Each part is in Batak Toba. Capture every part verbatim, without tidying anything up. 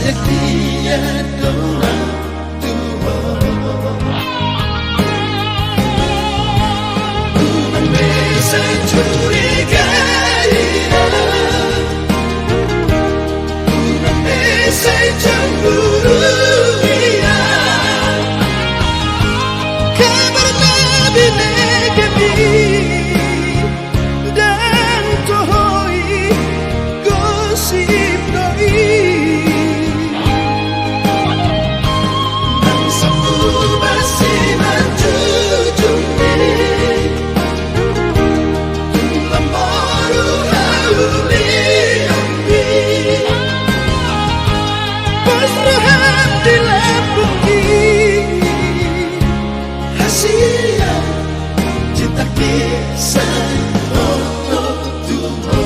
Setia doa Tuhan. Unang be sai curiga ia, unang be sai cemburu ia. Kabar na binege mi ndang toho i, gosip do i. Nang sapu basi manjujung i, tung lamboru haulion i. Pos roham di lambung i, hasian cinta kisah oto tuho.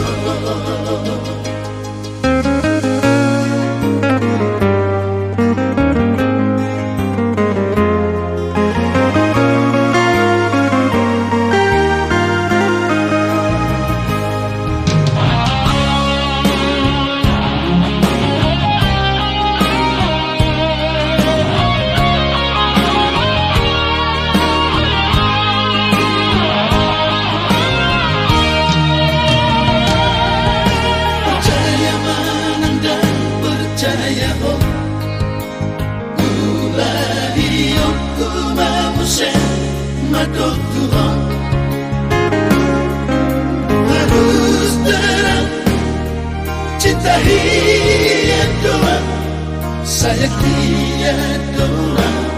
Percaya manang ndang percaya ho, ulahion ku ma muse mandok tu ho. Harus terang cinta hian doang, sayang hian doang.